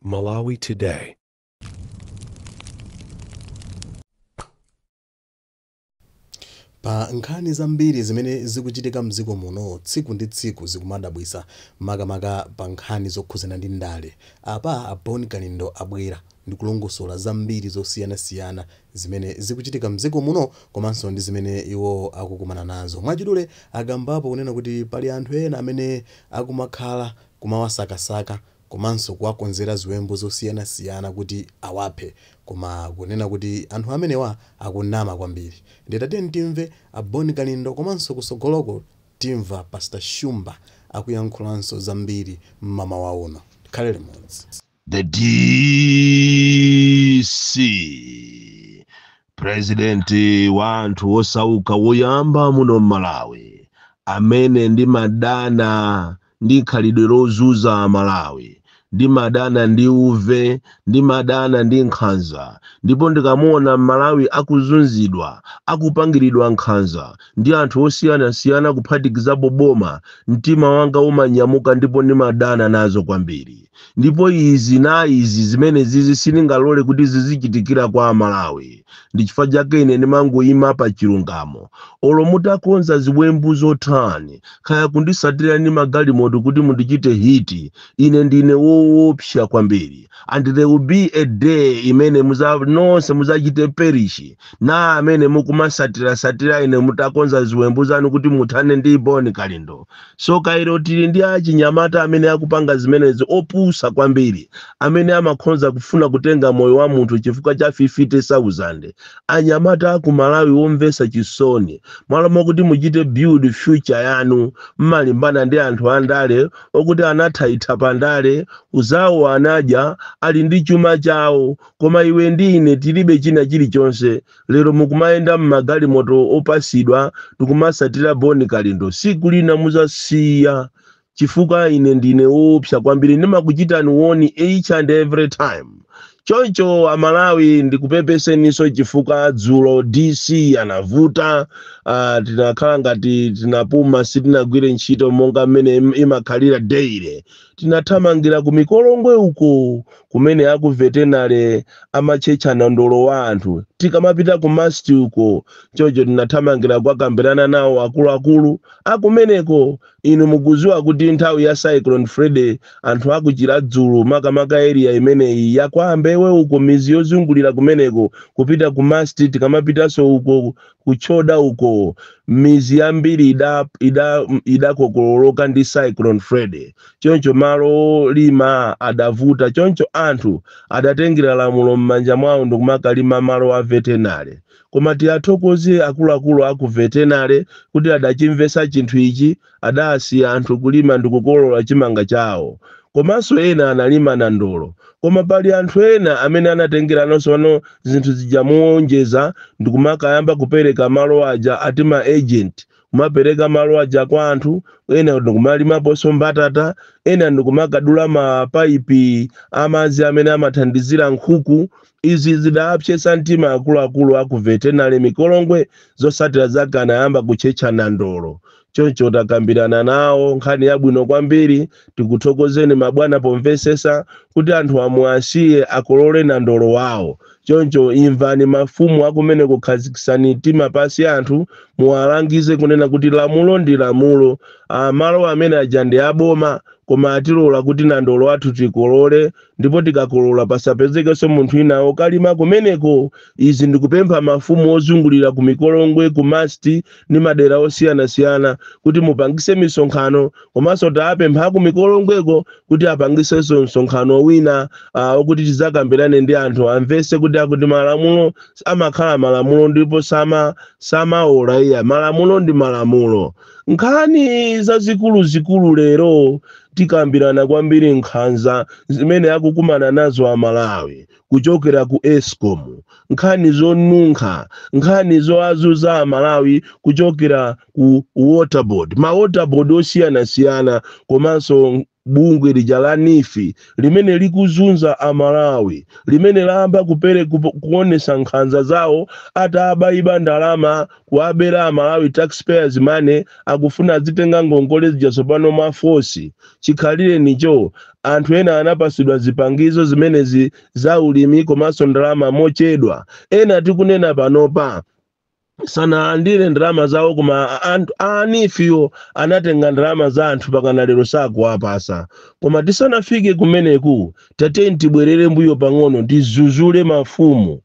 Malawi Today. Pa nkhani zambiri zimene zikuchitika mdziko muno tsiku ndi tsiku zikumadabwisa makamaka pa nkhani zokhuzana ndi ndale. Apa a Bon Kalindo abwera ndikulongosola zambiri zosiyanasiyana zimene zikuchitika mdziko muno komanso ndi zimene iwo akukumana nazo. Mwachidule akambapo kunena kuti pali anthu ena amene akumakhala kumawasakasaka komanso kuwakonzera ziwembu zosiyanasiyana kuti awaphe koma kunena kuti anthu amenewa akunama kwambiri. Ndiye tatiyeni timve a Bon Kalindo komanso kusogoloko timva Pastor Shumba akuyankhulanso zambiri mmamawa uno. Tikhale limodzi. The DC President wa anthu osauka woyamba muno m'Malawi amene ndimadana ndi khalidwe lozuza Malawi, ndimadana ndi uve, ndimadana ndi nkhanza, ndipo ndikamuona Malawi akuzunzidwa, akupangiridwa nkhanza ndi anthu osiyanasiyana kuphatikizapo boma, mtima wanga umanyamuka ndipo ndimadana nazo kwambiri. Ndipo izi na izi zimene zizi sindingalole kuti zizichitikira kwa Amalawi. Ndi chifukwa chake ine ndimangoyima pa chilungamo. Olo mutakonza ziwembu zotani, kaya kundisatira ndi magalimoto kuti mundichite hit, ine ndine woopsa kwambiri. And there will be a day imene nonse muzachite perish na amene mukumasatira-satira ine mutakonza ziwembu zanu kuti muthane ndi Bon Kalindo. So kairo tili ndi achinyamata amene akupanga zimenezi opusa kwambiri, amene amakhonza kufuna kutenga moyo wa munthu chifukwa cha 50,000. Anyamata aku Malawi womvesa chisoni, mwalo mokuti muchite build future yanu, mmalimbana ndi anthu andale okuti anathaitha pandale, uzawo anadya, ali ndi chuma chawo, koma iwe ndi ine tilibe china chilichonse. Lero mukumayenda mmagalimoto opasidwa ndikumasatira Bon Kalindo, siku lina muzasiya, chifukwa ine ndine woopsa kwambiri, ndimakuchitani warn each and every time. Choncho Amalawi ndikupepeseniso chifukwa dzulo DC anavuta, tinakhala ngati tinapuma, sitinagwire ntchito monga mmene imakhalira daily. Tinathamangira ku mikolongwe uko kumene aku veterinary amatchetcha nandolo wa anthu, tikamapita ku MUST uko. Choncho tinathamangira kukakambirana nawo akuluakulu akumeneko. Inu mukuziwa kuti nthawi ya Cyclone Freddy anthu akuchira dzulo makamaka area imeneyi yakwambewe uko, mizi yozungulira kumeneko kupita ku MUST, tikamapitanso uko kuchoda uko, mizi yambiri idakokololoka ndi Cyclone Freddy. Choncho malo lima adavuta, choncho anthu adatengera lamulo m'manja mwawo ndikumakalima malo a veterinary. Koma tiyathokoze akuluakulu aku veterinary kuti adachimvesa chinthu ichi, adasiya anthu kulima ndikukolola chimanga chawo. Komanso ena analima nandolo, koma pali anthu ena amene anatengeranonso pano zinthu zija muonjeza ndikumakayamba kupereka malo aja ati ma agent, kumapereka malo aja kwa anthu ena ndikumalimaponso mbatata, ena ndikumakadula mapaipi amadzi amene amathandizira nkhuku. Izi zidapsetsa mtima akuluakulu aku veterinary mikolongwe, zosatira zake anayamba kutchetcha nandolo. Choncho takambirana nawo nkhani yabwino kwambiri. Tikuthokozeni mabwana pomvesesa kuti anthu amuasiye akolole nandolo wawo. Choncho imvani mafumu akumene kukhazikisani mtima pasi anthu, muwalangize kunena kuti lamulo ndi lamulo. Malo amene aja ndi aboma, koma atilola kuti nandolo athu tikolole, ndipo tikakolola pasapezekenso munthu wina okalima kumeneko. Izi ndikupempha mafumu ozungulira ku mikolongwe, ku MUST ndi madera osiyanasiyana kuti mupangise misonkhano, komanso taapempha ku mikolongweko kuti apangisenso msonkhano wina, okuti tizakambirane ndi anthu amvese kuti akuti malamulo amakhala malamulo ndipo samaola iya, malamulo ndi malamulo. Nkhani zazikuluzikulu lero tikambirana kwambiri nkhanza zimene akukumana nazo Amalawi kuchokera ku ESCOM, nkhani zonunkha, nkhani zoazuza Amalawi kuchokera ku water board, ma water board osiyanasiyana, komanso Bungwe lija la NEEF limene likuzunza Amalawi, limene layamba kuonesa nkhanza zawo atabayiba ndalama, kuabera Amalawi taxpayers money. Akufuna azitenga ngongole zija tsopano mwa force. Chikhalire nicho anthu ena anapasidwa zipangizo zimenezi za ulimi komanso ndalama mochedwa. Ena tikunena panopa sanalandire ndalama zawo, koma anthu a NEEF-yo anatenga ndalama za anthu, pakana lero sakuwapasa. Koma tisanafike kumeneku, tateni tibwerere mbuyo pang'ono, tizuzule mafumu.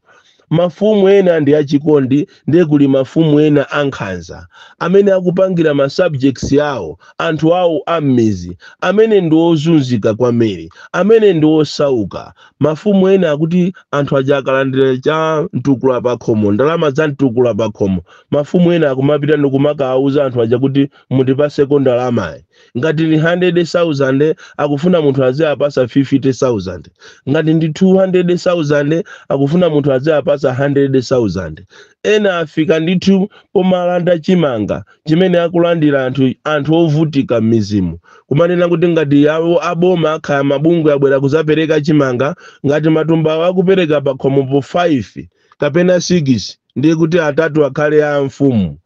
Mafumu ena ndi achikondi, ndiye kuli mafumu ena ankhanza amene akupangira ma subjects yawo, anthu awo am'mizi amene ndi ozunzika kwambiri, amene ndi osauka. Mafumu ena akuti anthu aja akalandira cha mtukula pakhomo, ndalama za mtukula pakhomo, mafumu ena akumapita ndikumakawuza anthu aja kuti mutipaseko ndalamayi. Ngati ndi 100,000, akufuna munthu aziyapasa 50,000. Ngati ndi 200,000, akufuna munthu aziyapasa 100,000. Ena afika ndithu pomalanda chimanga chimene akulandira anthu ovutika m'mizimu, kumanena kuti ngati awo aboma akhala mabungwe abwera kuzapereka chimanga, ngati matumba awo akupereka pa khomopo 5 kapena 6, ndiye kuti atatu akhale a mfumu.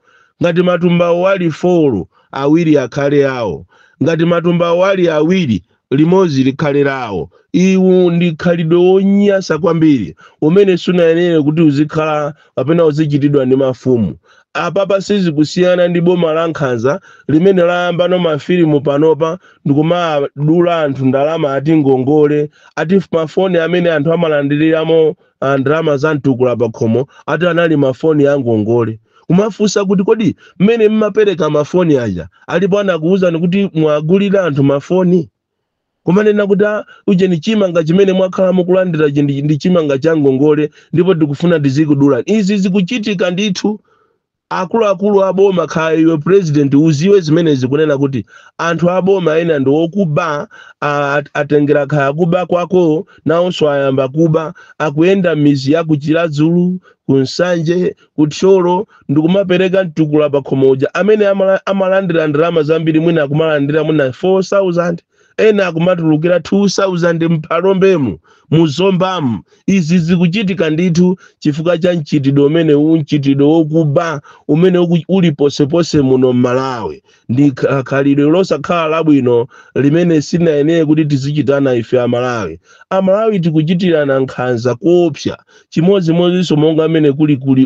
Ngati matumbawo ali 4, awiri akhale awo. Ngati matumbawo ali awiri, limodzi likhale lawo. Iwu ndi khalidwe wonyasa kwambiri umene sunayenere kuti uzikhala kapena uzichitidwa ndi mafumu. Apapa sizikusiyana ndi boma la nkhanza limene layamba no mafilimu panopa ndikumadula anthu ndalama, ati ngongole, ati mafoni amene anthu amalandiriramo ndalama za mtukula pakhomo ati anali mafoni a ngongole. Kumafunsa kuti kodi mmene mmapereka mafoni aja alipo anakuwuzani kuti mwagulira anthu mafoni? Kumanena kuti ujeni chimanga chimene mwakhala mukulandira ndi chimanga cha ngongole ndipo tikufuna tizikudula. Izi zikuchitika ndithu. Akuluakulu aboma, kaya iwe president, uziwe zimene zikunena kuti anthu aboma ena ndi okuba. Atengera kaya kuba kwako, nawonso ayamba kuba. Akuyenda m'mizi ya kuChiradzulu, kuNsanje, kuThyolo ndikumapereka mtukula pakhomo uja. Amene amalandira ndalama zambiri mwina akumalandira mwina 4000, ena akumatulukira 2000 mPhalombemu, muZombamu. Izi zikuchitika ndithu chifukwa cha mchitidwe umene mchitidwe wokuba umene uli posepose muno mMalawi. Ndi khalidwe losakhala labwino limene sinayenere kuti tizichitana ife Amalawi. Amalawi tikuchitirana nkhanza koopsa, chimodzimodzinso monga amene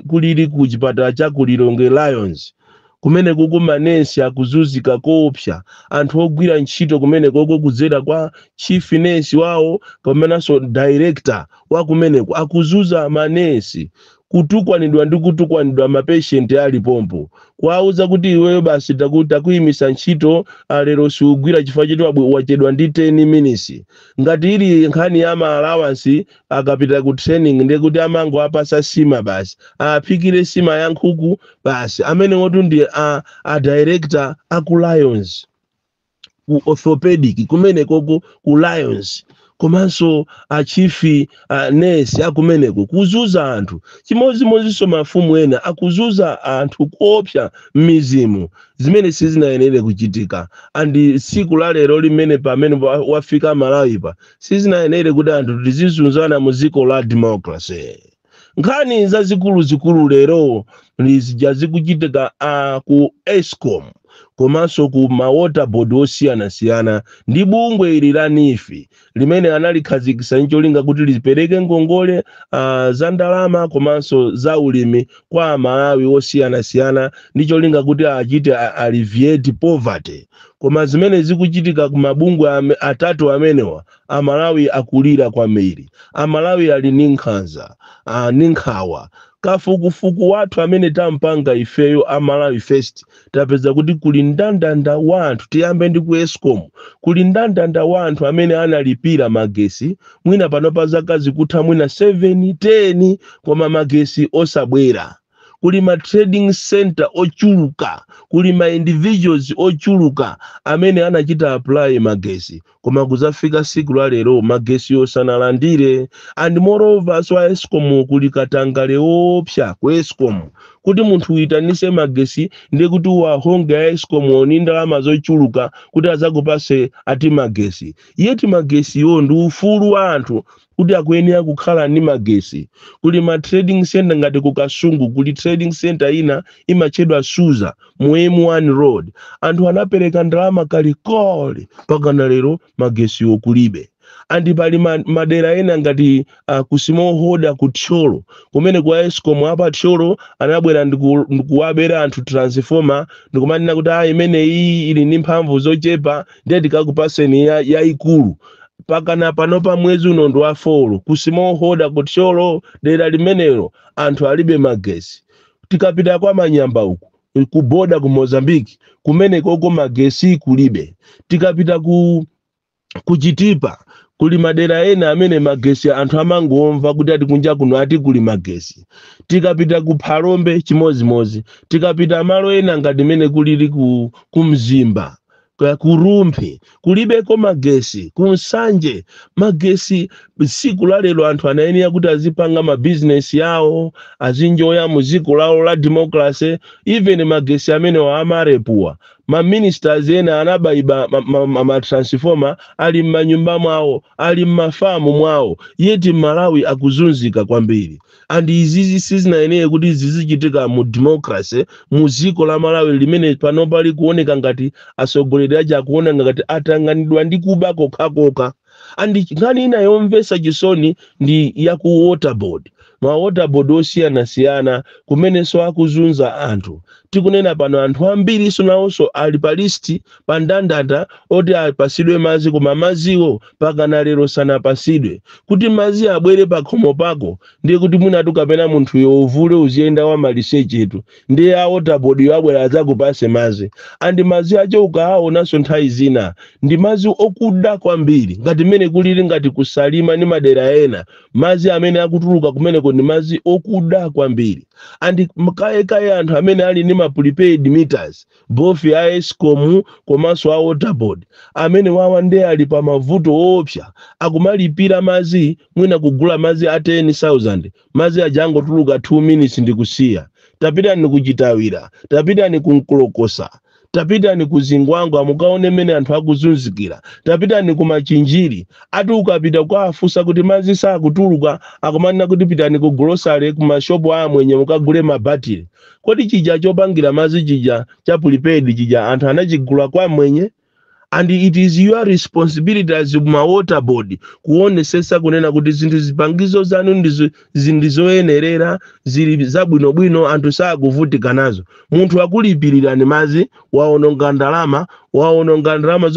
kulili ku chipatala cha ku Lilongwe Lions, kumene kuku manesi akuzunzika koopsa. Anthu ogwira ntchito kumene koko kudzera kwa chief nurse wawo komanso director wa kumeneko akuzunza manesi, kutukwanidwa ndi kutukwanidwa ma patient alipompo, kuwauza kuti iweyo basi takuyimisa ntchito, lero siugwira chifukwa choti wachedwa ndi 10 minutes. Ngati ili nkhani ya ma allowance, akapita ku training ndiye kuti amango apasa sima basi, aphikire sima ya nkhuku basi. Amene wotu ndi a director aku Lions, ku orthopedic kumene koko ku Lions, komanso a chief nurse akumeneko kuzuza anthu. Chimodzimodzinso mafumu ena akuzuza anthu koopsa m'mizimu, zimene sizinayenere kuchitika. And tsiku la lero limene pamene wafika Malawi pa, sizinayenere kuti anthu tizizunzana mu dziko la democracy. Nkhani zazikuluzikulu lero zija zikuchitika ku ESCOM komanso ku ma water board osiyanasiyana ndi bungwe ili la NEEF limene analikhazikitsa ncholinga kuti lipereke ngongole za ndalama komanso za ulimi kwa Amalawi osiyanasiyana ndi cholinga kuti achite alleviate poverty. Koma zimene zikuchitika ku mabungwe atatu amenewa, Amalawi akulira kwambiri. Amalawi ali ndi nkhanza, ndi nkhawa. Kafukufuku wathu amene tampanga ifeyo a Malawi First, tapeza kuti kuli mndandanda wa anthu. Tiyambe ndi ku ESCOM. Kuli mndandanda wa anthu amene analipira magesi, mwina pano pa zaka zikutha mwina 7, 10, koma magesi osabwera. Kuli ma trading center ochuluka, kuli ma individuals ochuluka amene anachita apply magesi, koma kuzafika siku la lero magesi osanalandire. And moreover, so ESCOM kuli katangale woopsa. Ku ESCOM kuli katangale woopsa. Kuti munthu uyitanise magesi, ndiye kuti uwahonge a ESCOM ni ndalama zochuluka kuti azakupase ati magesi. Yeti magesiwo ndi ufulu wa anthu kuti akuyenera kukhala ndi magesi. Kuli ma trading center ngati ku Kasungu, kuli trading center ina imatchedwa Suza mu M1 Road. Anthu anapereka ndalama kalikole, mpaka lero magesiwo kulibe. And pali madera ena ngati ku Smallholder ku Thyolo, kumene kwa ESCOM apa Thyolo anabwera ndikuwabera anthu transformer, ndikumanena kuti a imene iyi ili ndi mphamvu zochepa, ndiye tikakupaseni yayikulu. Pakana pano pa mwezi uno ndi wa 4, ku Smallholder ku Thyolo dera limenelo anthu alibe magesi. Tikapita kwa Manyamba uku ku boda ku Mozambique, kumene koko magesi kulibe. Tikapita ku Chitipa, kuli madera ena amene magesi anthu amangomva kuti ati kunja kuno ati kuli magesi. Tikapita ku Phalombe chimozimozi. Tikapita malo ena ngati mene kulili ku Mzimba, ku Rumphi, kulibeko magesi. Ku Nsanje magesi. Tsiku la lero anthu anayenera kuti azipanga mabizinesi yawo, azinjoya mu dziko lawo la democracy. Even magesi amene amarepuwa, ma ministers ena anabayiba ma transformer, ali m'manyumba mwawo, ali m'mafamu mwawo, yeti Malawi akuzunzika kwambiri. And izizi sizinayenere kuti zizichitika mu democracy, mu dziko la Malawi limene pano pali kuoneka ngati atsogoleri aja akuona ngati atanganidwa ndi kuba kokhakokha. And nkhani ina yomvetsa chisoni ndi yaku Water Board, ma water board osiyanasiyana kumenenso akuzunza anthu. Tikunena pano, anthu ambiriso nawonso ali pa list, pa ndandanda oti apasidwe madzi, koma madziwo pakana lero sanapasidwe. Kuti madzi abwere pa khomo pako, ndiye kuti mwinatu kapena munthuyo uvule, uziyenda wa malisechetu, ndiye a Water Board yo abwera adzakupase madzi. And madzi acho ukawaonanso nthawi zina ndi madzi okuda kwambiri, ngati mmene kulili ngati kuSalima ndi madera ena. Madzi amene akutuluka kumeneko ndi madzi okuda kwambiri. And kayekaye anthu amene ali ndi ma prepaid meters, both a ESCOM komanso a Water Board, amene wawa ndiye ali pa mavuto woopsa. Akumalipira madzi, mwina kugula madzi a 10,000, madzi aja angotuluka 2 minutes ndikusiya. Tapitani kuChitawira, tapitani kuNkolokosa, tapitani ku Zingwangwa, mukaone mmene anthu akuzunzikira. Tapitani ku Machinjiri. Ati ukapita kukawafunsa kuti madzi sakutuluka, akumanena kuti pitani ku grocery, ku mashopu amwenye, mukagule mabatiri. Kodi chija chopangira madzi chija cha prepaid chija anthu anachigula kwa mwenye? And it is your responsibility as ma Water Board kuonesesa kunena kuti zinthu, zipangizo zanu ndizoyenerera, zili zabwinobwino, anthu sakuvutika nazo. Munthu akulipirirani madzi, waononga ndalama, waononga ndalama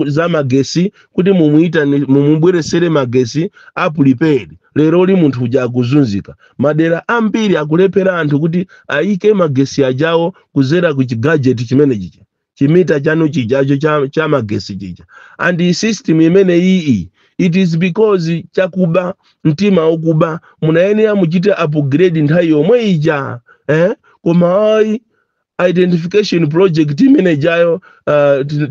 za magesi kuti mumuyitane, mumubweresere magesi a prepaid. Lero li munthu uja akuzunzika. Madera ambiri akulephera anthu kuti ayike magesi ajawo kuzera ku chi gadget chimene chicha, chi meter chanu chijacho cha magesi chija. And system imene iyi, it is because chakuba, mtima wokuba. Munayenera muchite upgrade nthawi yomwe ija, eh? Koma ayi, identification project imene jayo,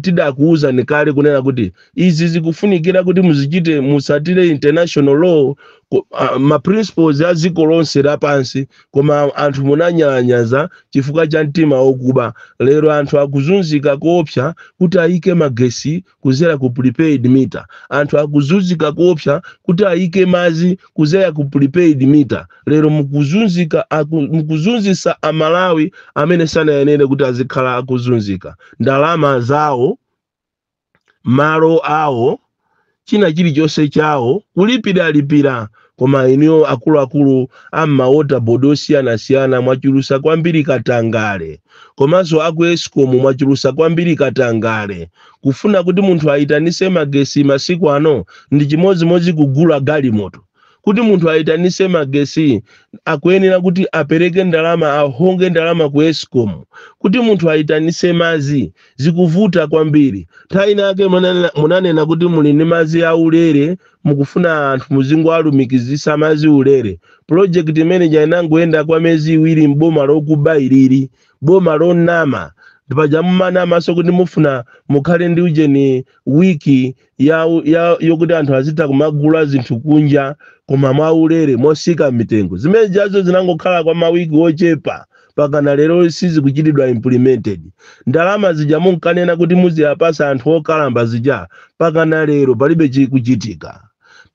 tidakuwuzani kale kunena kuti izi zikufunikira kuti muzichite musatire international law, ma principles a dziko lonse lapansi, koma anthu munanyalanyaza chifukwa cha mtima wokuba. Lero anthu akuzunzika koopsa kuti ayike magesi kuzera ku prepaid meter. Anthu akuzunzika koopsa kuti ayike madzi kuzera ku prepaid meter. Lero mukuzunzika, mukuzunzisa Amalawi amene sanayenere kuti azikhala akuzunzika. Ndalama zawo, malo awo, china chilichonse chawo kulipiralipira, koma inuyo akuluakulu amma Water Board osiyanasiyana mwachulusa kwambiri katangale, komanso aku ESCOM mwachulusa kwambiri katangale. Kufuna kuti munthu ayitanise magesi masiku ano ndi chimodzimodzi kugula galimoto. Kuti munthu ayitanise magesi akuyenera kuti apereke ndalama, ahonge ndalama ku ESCOM. Kuti munthu ayitanise madzi zikuvuta kwambiri. Nthawi inake munanena kuti muli ndi madzi aulere, mukufuna anthu muzingoalumikizisa madzi ulere. Project imene inangoyenda kwa miyezi 2 mboma lokuba ilili, boma lonama. Paja mumanamaso kuti mufuna mukhale ndi ujeni wiki ya yokuti anthu azitha kumagula zinthu kunja koma mwaulere, mosika mitengo. Zimene jazo zinangokhala kwa mawiki ochepa. Pakana lero sizikuchitidwa implemented. Ndalama zija munkanena kuti muziyapasa anthu okalamba zija, pakana lero palibe chikuchitika.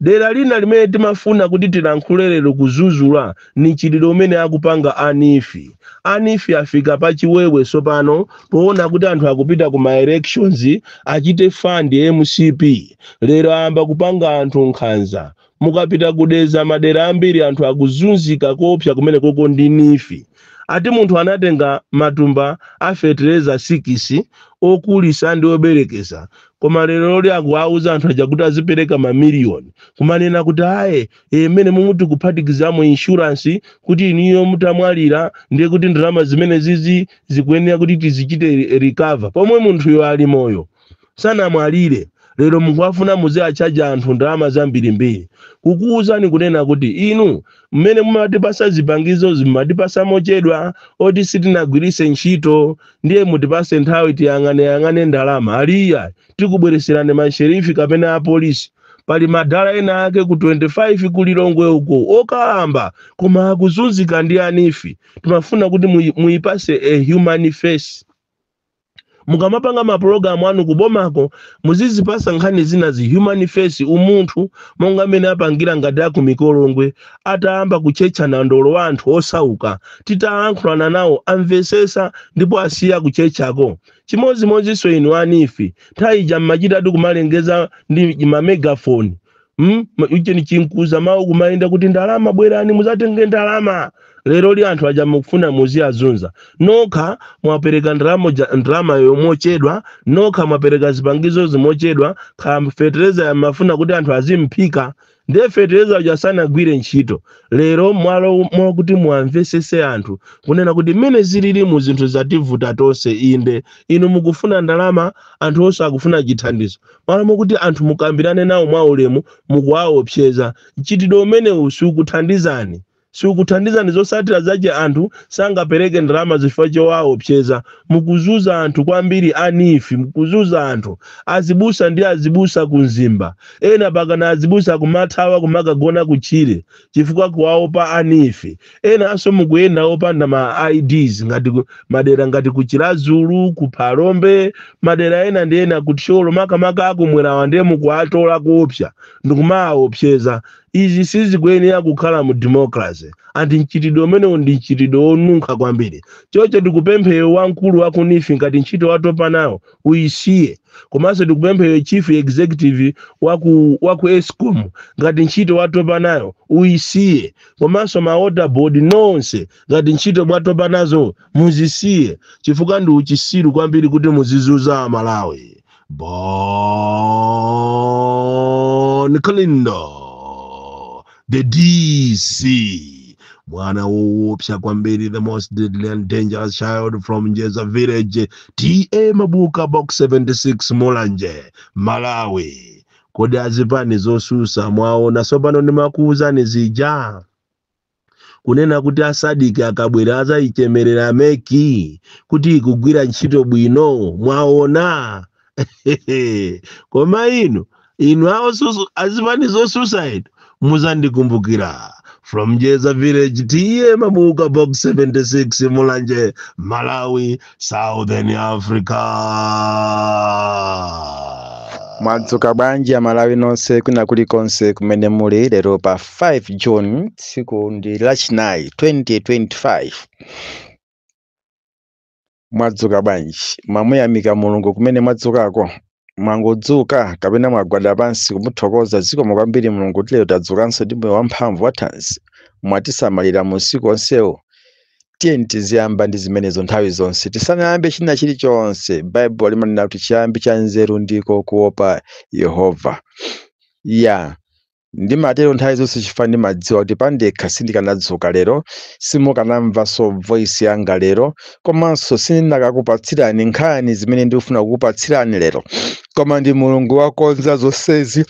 Dera lina limene timafuna kuti tilankhule lero kuzuzula ni mchitidwe umene akupanga a NEEF. A NEEF afika pachiwewe sopano poona kuti anthu akupita ku ma elections, achite fund MCP. Lero ayamba kupanga anthu nkhanza. Mukapita kudeza, madera ambiri anthu akuzunzika koopsa kumene koko ndi NEEF. Ati munthu anatenga matumba a fetereza 6 okulisa ndi oberekesa, koma lero loli akuwauza anthu aja kuti azipereka mamiliyoni, kumanena kuti aye, mmene mumuti kuphatikizamo insurance kuti iniyo mutamwalira ndiye kuti ndalama zimene zizi zikuyenera kuti tizichite recover, pomwe munthuyo ali moyo, sanamwalire. Lero mukuwafuna muziachaja anthu ndalama zambirimbiri. Kukuwuzani kunena kuti inu mmene mumatipasa zipangizo, zimatipasa mochedwa oti sitinagwirise ntchito, ndiye mutipase nthawi tiyang'aneyang'ane ndalama. Aliya, tikubwereserani masherifi kapena apolisi. Pali madala ena ake ku 25 kulilongwe uko, okalamba, koma akuzunzika ndi a NEEF. Timafuna kuti muyipase a human face. Mukamapanga mapulogalamu anu kubomako, muzizipasa nkhani zina zi human face, umunthu, monga mmene apangira ngati aku Mikolongwe. Atayamba kuchetchana ndolo wa anthu osauka, titalankhulana nawo amvesesa ndipo asiya kuchetchako. Chimodzimodzinso inu a NEEF, nthawi ija mmachitatu kumalengeza ndi ma megaphone, Icheni chinkuza mawu kumayenda kuti ndalama, bwerani muzatenge ndalama. Lero li anthu aja mukufuna muziyazunza. Nokha mwapereka ndalama, ndalama yomochedwa. Nokha mwapereka zipangizo zimochedwa. Kha fetereza yamafuna kuti anthu azimphika, ndiye fetereza uja sanagwire ntchito. Lero mwalo mwakuti muamvesese anthu kunena kuti mmene zilili mu zinthu zativuta tonse, inde inu mukufuna ndalama, anthu onse akufuna chithandizo, mwalo mukuti anthu mukambirane nawo mwaulemu, mukuwaopseza. Mchitidwe umenewu sikuthandizani, sikuthandizani. Zosatira zache, anthu sangapereke ndalama zifukwa chowaopseza. Mukuzuza anthu kwambiri a NEEF, mukuzuza anthu. Azibusa ndi azibusa kumzimba ena, pakana azibusa kumathawa kumakagona kutchire chifukwa kuwaopa a NEEF. Enanso mukuyenda opanda ma IDs ngati madera ngati kuchilazulu, kuphalombe, madera ena ndi ena, kuthyolo, makamaka akumwerawa, ndiye mukuwatola kuopsa ndikumawaopseza. Izi sizikuyenera kukhala mu democracy. Anti mchitidwe umenewu ndi mchitidwe wonunkha kwambiri. Chocho ndikupempheyo wamkulu wa ku NEEF, ngati ntchito watopa nawo uyisiye. Komanso ndikupempheyo chief executive waku ESCOM, ngati ntchito watopa nayo uyisiye. Komanso ma water board nonse, ngati ntchito mwatopa nazo muzisiye, chifukwa ndi uchisiru kwambiri kuti muzizuza Amalawi. Bon Kalindo, the DC, mwana woopsa kwambiri, the most deadly and dangerous child from Njeza village, TA Mabuka, Box 76, Mulanje, Malawi. Kodi azipani zosusa mwaona sopano ndimakuwuzani zija kunena kuti asadiki akabwera azayichemerera MEC kuti ikugwira ntchito bwino? Mwaona? Koma inu awo azipani zosusa inu muzandikumbukira. From Njeza village, TA Mabuka, Box 76, Mulanje, Malawi, Southern Africa. Mwadzuka bwanji Amalawi nonse kwina kulikonse kumene muli? Lero pa 5 June, tsiku ndi lachinayi, 2025. Mwadzuka bwanji? Mwamuyamika Mulungu kumene mwadzukako? Mwangodzuka kapena mwagwada pansi kumuthokoza, "Zikomo kwambiri Mulungu kuti lero tadzukanso ndi moyo wamphamvu wathanzi, mwatisamalira mu usiku onsewo"? Tiye tiziyamba ndi zimenezo nthawi zonse tisanayambe china chilichonse. Baibulo limanena kuti chiyambi cha nzeru ndiko kuopa Yehova. Ya, ndimatero nthawi zonse chifukwa ndimadziwa kuti pandekha sindikanadzuka lero, simukanamvanso voice yanga lero, komanso sindinakakupatsirani nkhani zimene ndikufuna kukupatsirani lero. Koma ndi Mulungu wakonza zonsezi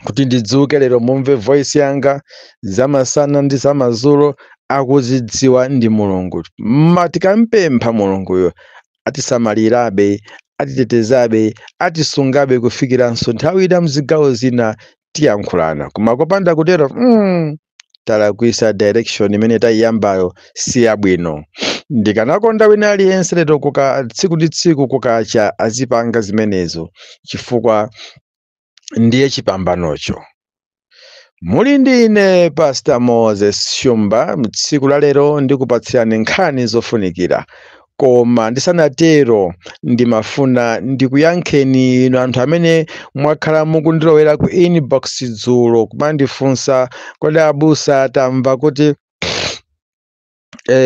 kuti ndidzuke lero, mumve voice yanga zamasana ndi zamadzulo. Akuzidziwa ndi Mulungu. Ma tikampempha Mulunguyo, atisamalirabe, atitetezabe, atisungabe kufikiranso nthawi ina. Mzigawo zina tiyankhulana, koma kopanda kutero. Talakwisa direction imene tayiyambayo si yabwino. Ndikanakonda wina aliyense lero kuka tsiku ndi tsiku kukacha azipanga zimenezo, chifukwa ndiye chipambanocho. Muli ndi ine Pastor Moses Shumba. Tsiku la lero ndikupatsirani nkhani zofunikira, koma ndisanatero ndimafuna ndikuyankheni inu anthu amene mwakhala mukundilowera ku inbox dzulo kumandifunsa: kodi abusa, tamva kuti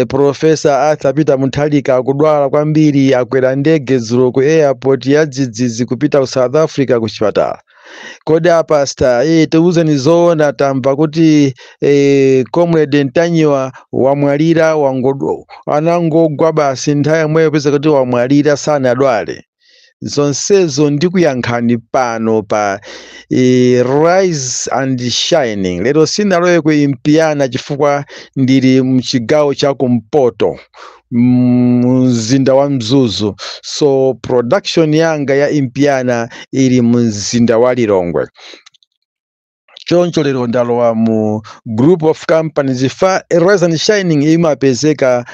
Professor Arthur Peter Mutharika akudwala kwambiri, akwera ndege dzulo ku airport ya dzidzidzi kupita ku South Africa ku chipatala. Kodi apasta, tiwuzeni zoona, tamva kuti Comrade Ntanyiwa wamwalira, anangogwa basi nthawi yomweyo peza kuti wamwalira, sanadwale. Zonsezo ndikuyankhani pano pa Rise and Shining. Lero sinalowe ku Impiana chifukwa ndili mchigawo cha kumpoto, mzinda wa Mzuzu, so production yanga ya Impiana ili mzinda wa Lilongwe. Choncho lero ndalowa mu group of companies. Fa Rise and Shining imapezeka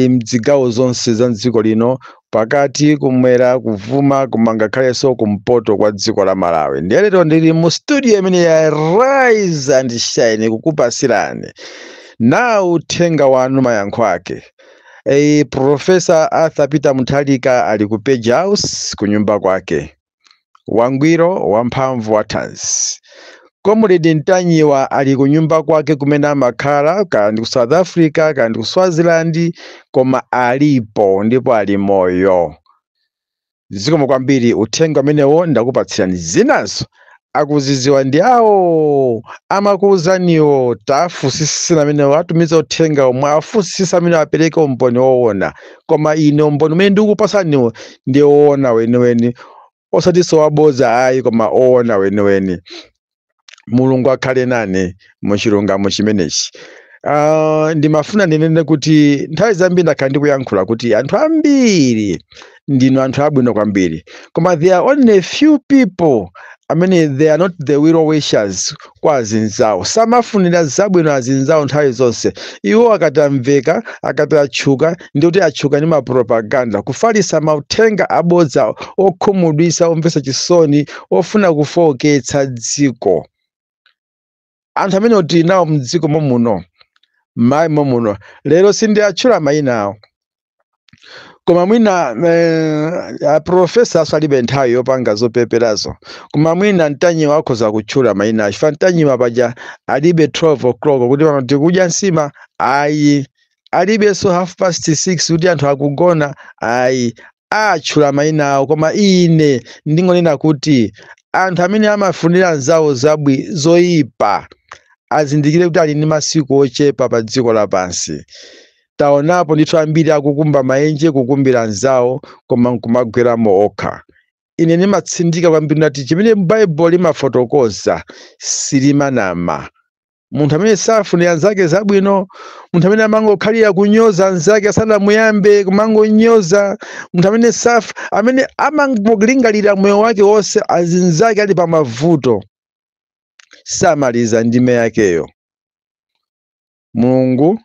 mzigawo zonse za dziko lino, pakati, kumwera, kuvuma, koma ngakhalenso kumpoto kwa dziko la Malawi. Ndiye lero ndili mu studio imene ya Rise and Shine kukupasirani nawu uthenga wanu, mayankho ake. Professor Arthur Peter Mutharika ali ku Page House, kunyumba kwake, wangwiro, wamphamvu, wathanzi. Comrade Ntanyiwa ali kunyumba kwake kumene amakhala, kaya ndi ku South Africa, kaya ndi ku Swaziland, koma alipo ndipo ali moyo. Zikomo kwambiri. Uthenga umenewo ndakupatsirani. Zinazo akuziziwa ndi awo amakuwuzaniwo. Tafunsisisa amenewo atumiza uthenga omwe, afunsisa amene apereke umboni woona, koma ine umboni umene ndikupasaniwo ndi woona weniweni, osatinso wabodza ayi, koma oona weniweni. Mulungu akhale nane muchilungamo chimenechi. Ndimafuna ndinene kuti nthawi zambiri ndakhala ndikuyankhula kuti anthu ambiri ndinu anthu abwino kwambiri, koma there are only few people amene they are not the well wishers kwa azinzawo, samafunira zabwino azinzawo nthawi zonse. Iwo akati amveka, akati atchuka, ndi kuti atchuka ndi mapropaganda, kufalisa mauthenga abodza okhumudwitsa, omvetsa chisoni, ofuna kufowoketsa dziko. Anthu amene tili nawo mdziko momuno, m'mayi momuno lero, sindiatchula mayina awo, koma mwina aprofesa asalibe nthawi yopanga zopeperazo, koma mwina Mtanyiwa akhoza kutchula mayina awo, chifukwa Mtanyiwa paja alibe 12 o'clock kuti pano tikudya nsima ayi, alibenso half past 6 kuti anthu akugona ayi. Atchula mayina awo, koma ine ndingonena kuti anthu amene amafunira anzawo zoyipa azindikire kuti ali ndi masiku ochepa pa dziko lapansi. Taonapo ndithu ambiri akukumba maenje, kukumbira anzawo, koma nkumagweramo okha. Ine ndimatsindika kwambiri nati chimene Baibulo limafotokoza silimanama. Munthu amene safunira anzake zabwino, munthu amene amangokhalira kunyoza anzake asanamuyambe, kumangonyoza, munthu amene amene amangolingalira moyo wake wonse azinzake ali pamavuto, samaliza ndime yakeyo. Mulungu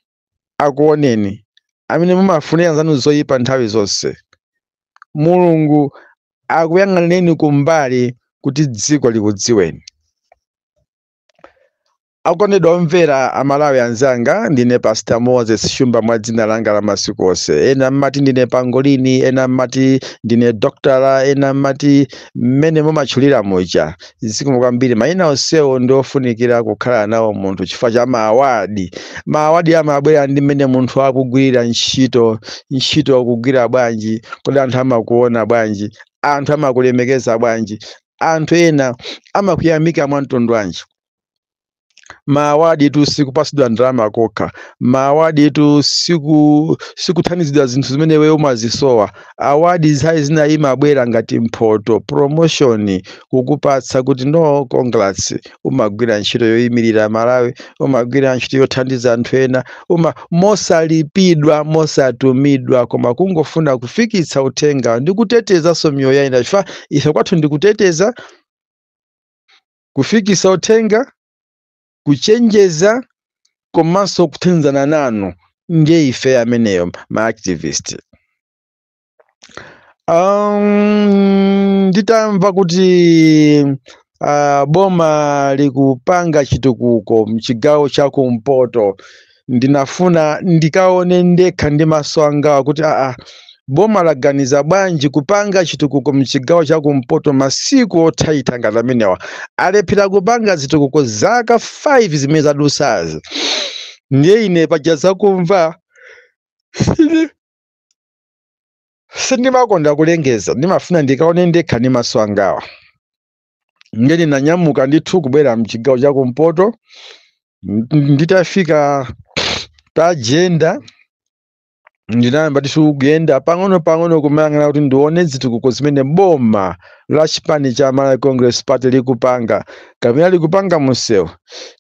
akuoneni amene mumafunira anzanu zoyipa nthawi zonse. Mulungu akuyang'anireni kumbali kuti dziko likudziweni. Akondedwa omvera, Amalawi anzanga, ndine Pastor Moses Shumba mwa dzina langa la masiku onse. Ena mmati ndine Pangolini, ena mmati ndine Doktala, ena mmati mmene mumatchulira muja. Zikomo kwambiri. Mayina onsewo ndi ofunikira kukhala nawo munthu chifukwa cha maawadi. Maawadi amabwera ndi mmene munthu akugwirira ntchito. Ntchito akugwira bwanji? Kodi anthu amakuona bwanji? Anthu amakulemekeza bwanji? Anthu ena amakuyamika mwa mtundu wanji? Maawadi tu sikupasidwa ndalama kokha. Maawadi tu sikuthandizidwa zinthu zimene iweyo umazisowa. Award nthawi zina imabwera ngati mphoto, promotion, kukupatsa kuti no, congrats, umagwira ntchito yoyimirira Malawi, umagwira ntchito yothandiza anthu ena, uma mosalipidwa, mosatumidwa, koma kungofuna kufikitsa uthenga ndi kutetezanso miyoyo ya ena, chifukwa ife kwathu ndi kuteteza, kufikitsa uthenga, kuchenjeza. Komanso kuthandizana nanu. Ndiye ife ameneyo ma activist. Nditamva kuti boma likupanga chitukuko mchigawo cha kumpoto, ndinafuna ndikaone ndekha ndi maso angawa kuti aa, boma laganiza bwanji kupanga chitukuko mchigawo cha kumpoto masiku othaitha ngati amenewa? Alephera kupanga zitukuko zaka 5 zimene zadusazi. Ndiye ine paja zakumva sindimakonda kulengeza, ndimafuna ndikaone ndekha ndi maso angawa. Ndiye ndinanyamuka ndithu kubwera mchigawo cha kumpoto. Nditafika pa Jenda, ndinayamba ndithu kuyenda pang'ono pang'ono kumayang'ana kuti ndione zitukuko zimene boma la chipani cha Malawi Congress Party likupanga kapena likupanga munsewu.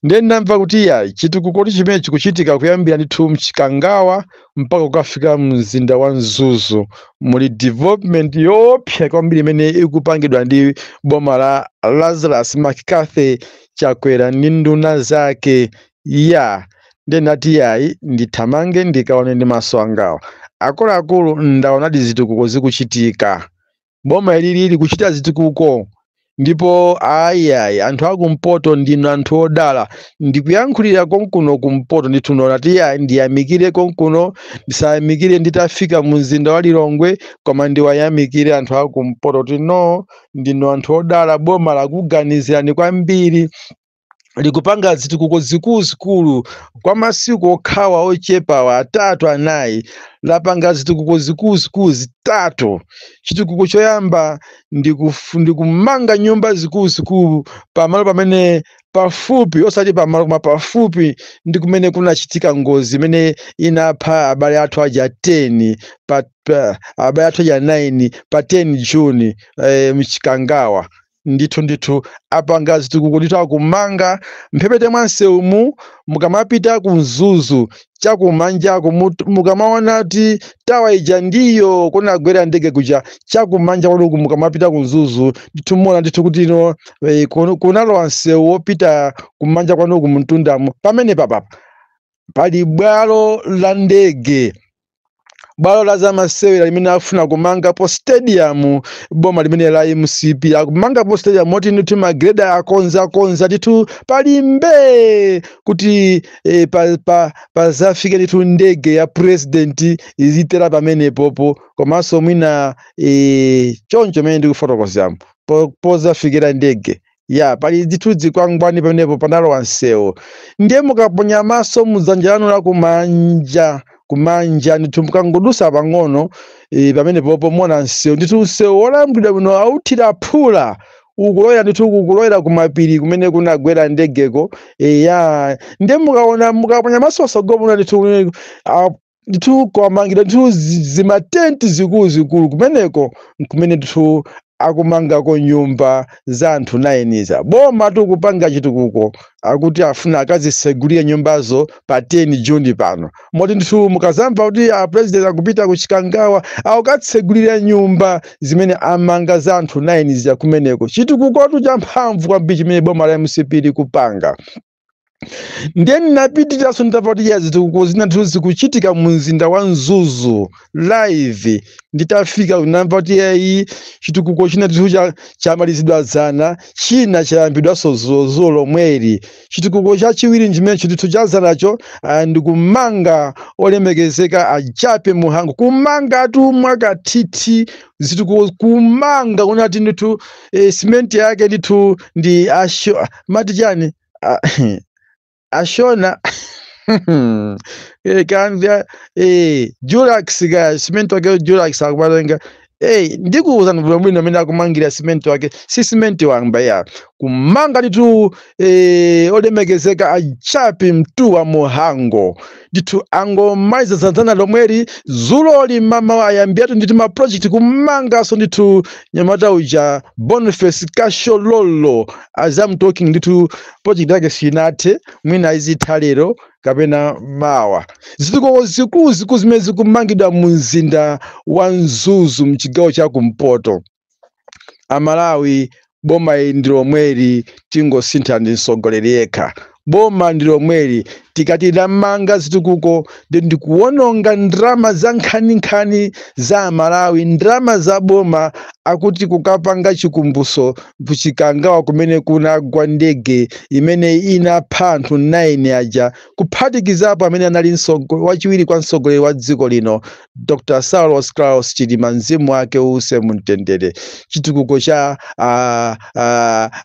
Ndiye ndinamva kuti ya, chitukuko chimene chikuchitika kuyambira ndithu mchikangawa mpaka kukafika mzinda wa Mzuzu, muli development yoopsa kwambiri imene ikupangidwa ndi boma la Lazarus McCarthy Chakwera ndi nduna zake. Ya, ndiye ndinati yayi, ndithamange ndikaone ndi maso angawa. Akuluakulu, ndaonadi zitukuko zikuchitika. Boma ilili likuchita zitukuko, ndipo ayiayi, anthu akumpoto ndinu anthu odala. Ndikuyankhulira konkuno kumpoto ndithu. Ndati yayi, ndiyamikire konkuno, ndisayamikire nditafika mu mzinda wa Lilongwe, koma ndiwayamikire anthu akumpoto kuti no, ndinu anthu odala. Boma lakuganizirani kwambiri, likupanga zitukuko zikuluzikulu. Kwa masiku okhawa ochepawa 3, 4, lapanga zitukuko zikuluzikulu zitatu. Chitukuko choyamba ndikumanga nyumba zikuluzikulu pamalo pamene pafupi, osati pamalo koma pafupi ndi kumene kunachitika ngozi imene inapha abale athu aja 10 pa abale athu aja 9 pa 10 June mchikangawa. Ndithu ndithu apanga zitukuko ndithu, akumanga mphepete mwa msewumu. Mukamapita ku Mzuzu chakumanjako, mukamaona kuti tower ija ndiyo kunagwera ndege kuja, chakumanja kwanuku mukamapita ku Mzuzu ndithu muona ndithu kuti ino kunalowa msewu wopita kumanja kwanuku mtundamo. Pamene papapa pali bwalo la ndege, bwalo la zamasewera limene afuna kumangapo stadium. Boma limene la MCP akumangapo stadium, moti ndithu magreda akonza akonza ndithu palimbe kuti pazafike ndithu ndege ya president izitera pamenepopo. Komanso mwina choncho mene ndikufotokozamo, pozafikira ndege ya pali ndithu zikwangwani pamenepo, panalowa msewu. Ndiye mukaponya maso mudzanja lanu la kumanja, kumanja ndithu, mukangodusa pang'ono pamenepopo muona msewu ndithu, msewu wolambulidwa bwino, authira phula, ukulowera ndithu, kukulowera kumapiri kumene kunagwera ndegeko. Ya, ndiye mukaona, mukaponya maso asogolo, muona ndithu ndithu kwamangidwa ndithu zimatenti zikuluzikulu kumeneko, kumene ndithu akumangako nyumba za anthu 9 za boma. Tikupanga chitukuko, akuti afuna akazisegulire nyumbazo pa 10 Juni pano, moti ndithu mukazamva kuti a president akupita ku Chikangawa, akukatsegulira nyumba zimene amanga za anthu 9 zija kumeneko. Chitukukotu cha mphamvu kwambiri chimene boma la MCP likupanga. Ndiye ndinapitiriranso nditapata kuti ya, zitukuko zina ndithu zikuchitika mu mzinda wa Mzuzu live. Nditafika ndinamva kuti yayi, chitukuko china ndithu chamalizidwa zana, china chayambidwanso dzulo lomweli. Chitukuko chachiwiri chimenecho ndithu cha zanacho, ndikumanga olemekezeka ajape Muhango, kumangatu mwakathithi zitukuko, kumanga kunati ndithu simenti yake ndithu ndi asho mati chani, ashona kanja Dulux ka cement wake Dulux akumalenga. Ndikuwuzani bwino bwino amene akumangira cement wake si cement wamba ya kumanga ndithu. Olemekezeka achapi Mtuwa Muhango ndithu angomaliza dzana lomweli, zuloli mama ayambiyatu ndithu ma project kumangaso ndithu nyamata uja Boniface Kashololo. As I'm talking ndithu project yake sinathe, mwina izitha lero kapena mawa. Zitukuko zikuluzikulu zimene zikumangidwa mu mzinda wa Mzuzu mchigawo cha kumpoto. Amalawi, boma ili ndi lomweli, tingosintha ndi mtsogoleri yekha. Boma ndi lomweli. Tikati lamanga zitukuko, ndikuwononga ndrama za nkhaninkhani za Malawi, ndrama za boma, akuti kukapanga chikumbuso kuChikangawa kumene kunagwa ndege imene inapha anthu 9 aja, kuphatikizapo amene anali wachiwiri kwa mtsogoleri wa dziko lino, Dr. Saulos Klaus Chilima, mzimu wake uuse mumtendere. Chitukuko cha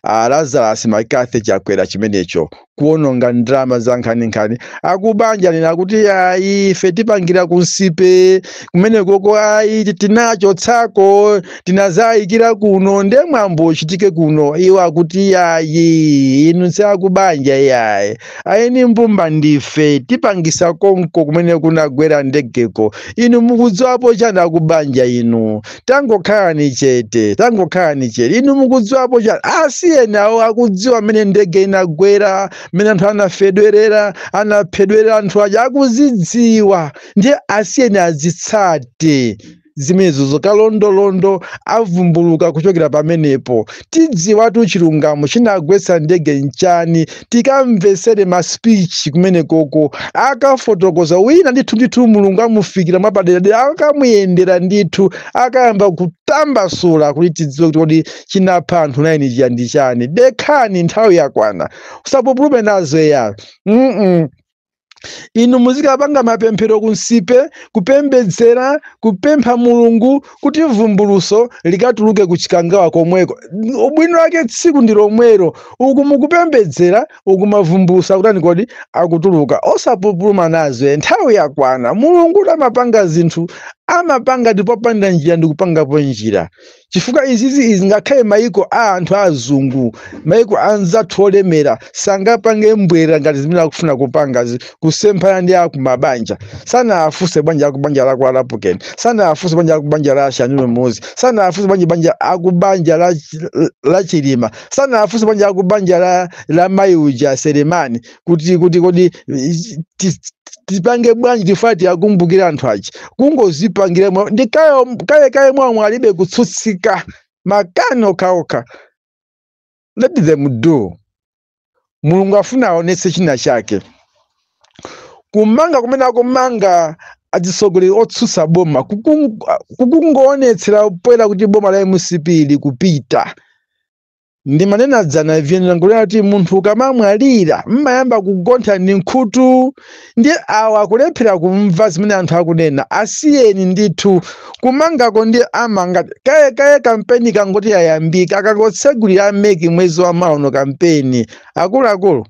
Lazarus McCarthy Chakwera chimenecho, kuwononga ndrama za nkhaninkhani. Akubanja nena kuti ayi, ife tipangira kunsipe kumene koko, ayi, tinachotsako, tinazayikira kuno, nde mwambo uchitike kuno. Iwo akuti ayi, inu siakubanja, iyayi, ayeni mbumba ndife tipangisa konko kumene kunagwera ndegeko. Inu mukudziwapo chani? Akubanja inu, tangokhalani chete, tangokhalani chete. Inu mukudziwapo chani? Asiyeni awo akudziwa mmene ndege inagwera, mmene anthu anafedwerera, anaphedwerera, anthu aja akuzidziwa, ndiye asiyeni azitsate zimenezo. Kalondolondo avumbuluka kuchokera pamenepo. Tidziwatu chilungamo, chinagwetsa ndege nchani. Tikamvesere ma speech kumene koko akafotokoza wina ndithu ndithu, Mulungu amufikira mwapaderadera, akamuyendera ndithu, akayamba kutambasula kuti tidziwe kuti kodi chinapha anthu 9 chiya ndi chani. Dekhani, nthawi yakwana, usapupulume nazo ya Inu muzikapanga mapemphero kunsipe, kupembedzera, kupempha Mulungu kuti vumbuluso likatuluke kuChikangawa komweko. Ubwino wake tsiku ndi lomwelo, uku mukupembedzera, uku mavumbuluso akutani kodi? Akutuluka. Osapupuluma nazo, nthawi yakwana. Mulungu amapanga zinthu, amapanga ndipo popanda njira ndikupangapo njira, chifukwa izizi izi ngakhale maiko a anthu azungu, maiko anzathu olemera, sangapange mbwera ngati zimene akufuna kupangazi, kusemphana ndi akumabanja. Sanaafuse banja akubanja la kwa Lapukeni, sanaafuse banja akubanja la Shanil Muzi, sanaafuse banja banja akubanja la Chilima, sanaafuse banja akubanja la mayi uja Selemani kuti kodi tipange bwanji, tifati akumbukira anthu aja. Kungozipangira ndi kaye kaye kaye mwamwe, alibe kutsutsika, makani okhaokha. Let them do. Mulungu afuna aonetse china chake. Kumanga kumene akumanga atsogoleri otsutsa boma kukungoonetsera poyera kuti boma la MCP likupita. Ndimanena dzana vyenera nkulera kuti munthu ukamamwalira mmayamba kugontha ndi nkhutu, ndi awa akulephera kumva zimene anthu akunena. Asiyeni ndithu, kumangako ndi amanga kaye kaye. Kampeni kangoti yayambika, akangotsegulira a MEC mwezi wa mawa kampeni, akuluakulu,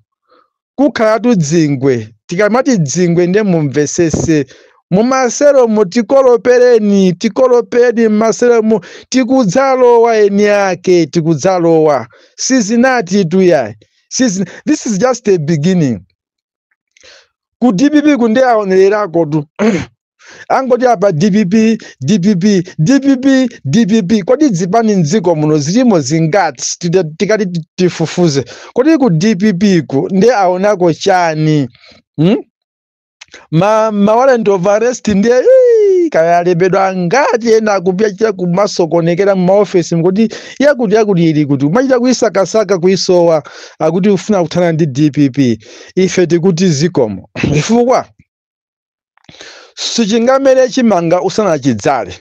kukhalatu dzingwe. Tikamati dzingwe ndiye mumvesese. Mumaseromo tikolopereni, tikolopeni mmaseromo, tikudzalowa eni ake, tikudzalowa. Sizinati tuyayi. This is just a beginning. Ku DPP kunde aonererako tu, angoti apa DPP, DPP, DPP, DPP. Kodi zipani mdziko muno zilimo zingati? Tikati tifufuze, kodi ku DPP ku nde aonako chani, Ma warrant of arrest ndiye ii, kaya alembedwa ngati ena akupyachira kumasokonekera mumaofesi, kuti yakuti yakuti ili kuti, kumachita kuisakasaka kuisowa. Akuti ufuna kuthana ndi DPP. Ife tikuti zikomo, chifukwa sichingamere chimanga usanachidzale.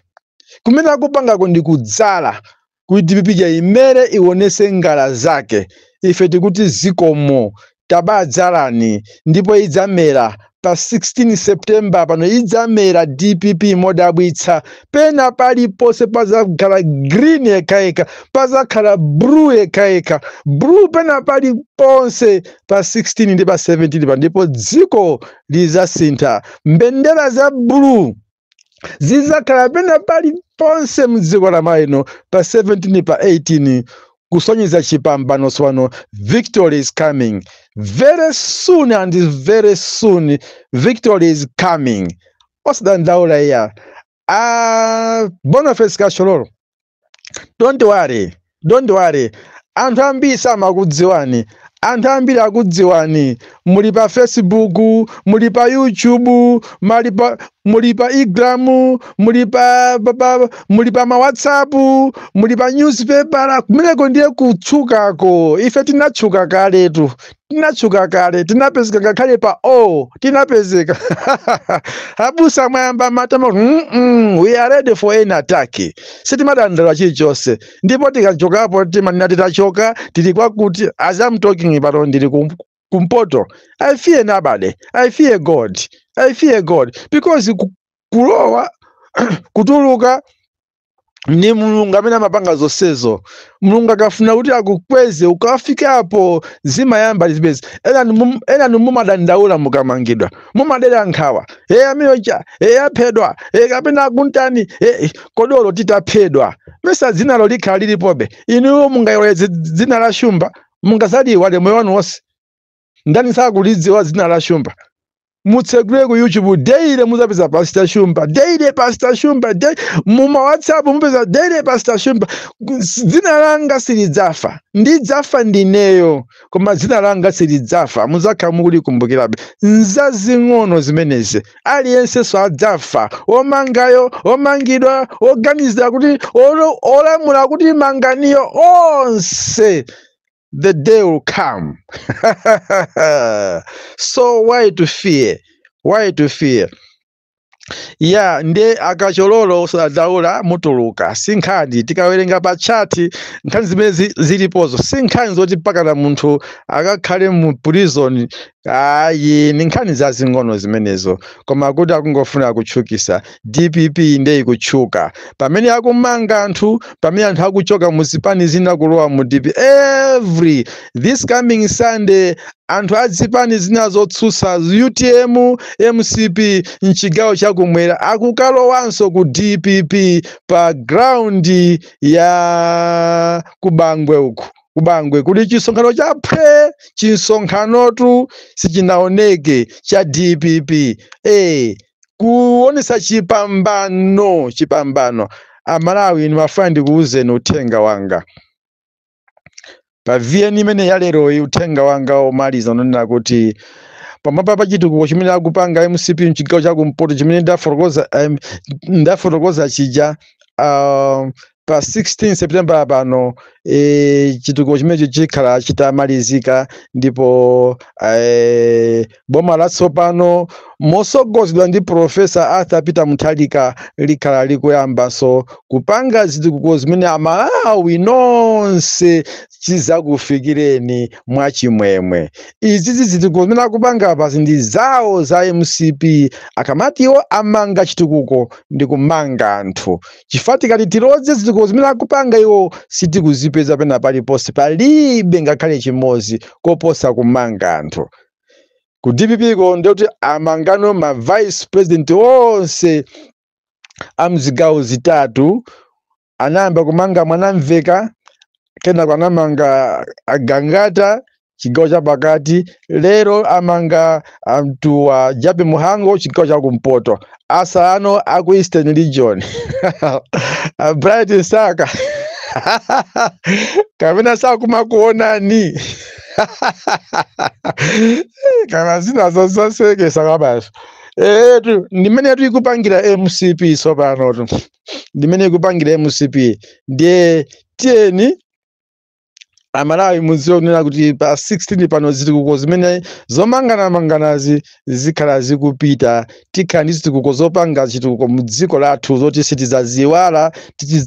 Kumene akupangako ndi kudzala kuti DPP imere, ionese ngala zake. Ife tikuti zikomo, tabadzalani, ndipo idzamera pa 16 September pano. Idzamera DPP modabwitsa. Pena paliponse pazakhala green yekhayekha, pazakhala blue yekhayekha, blue pena paliponse pa 16 ndi pa 17 pa, ndipo dziko lizasintha. Mbendera za blue zizakhala pena paliponse mdziko la maino pa 17, pa 18, kusonyeza chipambano. Tsopano victory is coming very soon and very soon. Victory is coming, osadandaula iya. Boniface Kashololo, don't worry, don't worry. Anthu ambiri samakudziwani. Anthu ambiri akudziwani, muli pa Facebook, muli pa YouTube, muli pa Instagram, muli pa ma WhatsApp, muli pa newspaper. Kumeneko ndiye kutchukako. Ife tinatchuka kaletu, tinatchuka kale, tinapezeka ngakhale pa o tinapezeka. Abusa mwayamba matama. We are ready for any attack. Sitimadandaula chilichonse, ndipo tikachokapo timanena titachoka tili kwakuti. As I'm talking pano, ndili kumpoto. I fear nobody. I fear God. I fear God because kulowa kutuluka ni Mulungu amene amapanga zonsezo. Mulungu akafuna kuti akukweze ukafikapo, zimayamba zipezi. Ena mumadandaula mukamangidwa, mumadera nkhawa, e amene e aphedwa, e kapena akuntani e kodolo. Titaphedwa, mesa dzinalo likhala lilipobe? Inuyo mungayole dzina la Shumba? Mungazaliwale moyo wanu wonse? Ndani sakulidziwa dzina la Shumba? Mutsegule ku YouTube, daily muzapeza Pastor Shumba, daily Pastor Shumba, daily muma WhatsApp mupeza daily Pastor Shumba. Dzina langa silidzafa. Ndidzafa ndineyo, koma dzina langa silidzafa, muzakhala mukulikumbukirabe. Nzazing'ono zimenezi. Aliyensenso adzafa, omangayo, omangidwa, oganizira kuti olamula kuti manganiyo, onse, the day will come. So why to fear? Why to fear? Ya, ndiye akachololo osadandaula, mutuluka, si nkhani. Tikawerenga pa chati nkhani zimene zilipozo, si nkhani zoti mpakana munthu akakhale mu prison, ayi, ni nkhani zazing'ono zimenezo. Koma kuti akungofuna kutchukisa DPP, ndiye ikutchuka pamene akumanga anthu, pamene anthu akuchoka mu zipani zina kulowa mu DP. Every this coming Sunday, anthu a zipani zina zotsutsa, UTM, MCP, mchigawo chakumwera akukalowanso ku DPP pa ground ya kubangwe uku. Kubangwe kuli chisonkhano chaphe, chisonkhanotu sichinaoneke cha DPP, kuonesa chipambano, chipambano. Amalawi, ndimafuna ndikuwuzeni uthenga wanga pa VN imene yaleroyi. Uthenga wanga omaliza unonena kuti pamwamba pa chitukuko chimene akupanga MCP mchigawo chakumpoto, chimene ndafotokoza chija, pa 16 September pano, chitukuko chimenecho chikhala chitamalizika, ndipo boma latsopano mosogozedwa ndi Professor Arthur Peter Mutharika likhala likuyambanso kupanga zitukuko zimene Amalawi nonse chizakufikireni mwachimwemwe. Izi zitukuko zimene akupanga pasi ndi zawo za MCP. Akamati iwo amanga chitukuko, ndi kumanga anthu, chifukwa tikati tiloze zitukuko zimene akupanga iwo, sitikuzipeza pena paliponse, palibe ngakhale chimodzi koposa kumanga anthu. Ku DPP ko ndikuti amangano ma vice president onse a mzigawo zitatu. Anayamba kumanga Mwanamveka, kenako anamanga Agangata chigawo chapakati, lero amanga amtuwa Jappie Mhango chigawo chakumpoto. Asano aku Eastern Region, a Bright Msaka, kapena sakumakuonani kana zinazo zosekesa kabasa. Etu ndimene tikupangira MCP sopanotu, ndimene ikupangira MCP. Ndiye tiyeni Amalawi mudziwe kunena kuti pa 16 pano zitukuko zimene zomanganamanganazi zikhala zikupita. Tikhala ndi zitukuko zopanga chitukuko mu dziko lathu zoti sitidzaziwala,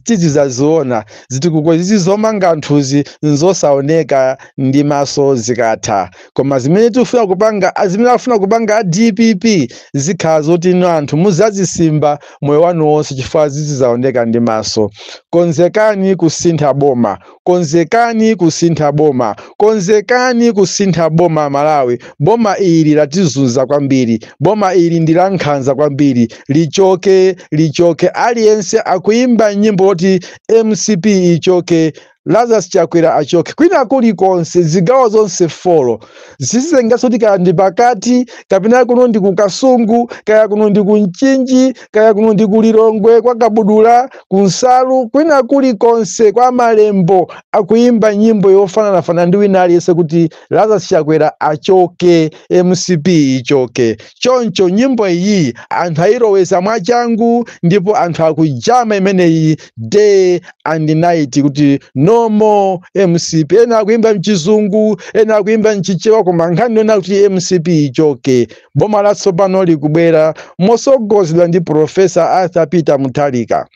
tizidzaziona. Zitukuko izi zomanga anthuzi nzosaoneka ndi maso zikatha, koma zimene tikufuna kupanga, zimene akufuna kupanga a DPP, zikhala zoti inu anthu muzazisimba moyo wanu wonse, chifukwa zizidzaoneka ndi maso. Konzekani kusintha boma, konzekani kusintha boma, konzekani kusintha boma. Malawi, boma ili latizunza kwambiri, boma ili ndi la nkhanza kwambiri, lichoke, lichoke. Aliyense akuimba nyimbo yoti MCP ichoke. Lazarus Chakwera achoke. Kwina kulikonse, zigawo zonse 4 zisizengaso kuti kaya ndi pakati kapena kuno ndi ku Kasungu, kaya kuno ndi ku Mchinji, kaya kuno ndi ku Lilongwe kwa Kabudula, ku Nsalu, kwina kulikonse kwa Malembo akuimba nyimbo yofananafana ndi wina aliyense kuti Lazarus Chakwera achoke, MCP ichoke. Choncho nyimbo iyi anthu ayilowesa mwachangu, ndipo anthu akujama imeneyi day and night kuti no more MCP. Ena akuimba mchizungu, ena akuimba mchichewa, koma nkhani yona kuti MCP ichoke. Boma latsopano likubwera mosogozedwa ndi Professor Arthur Peter Mutharika.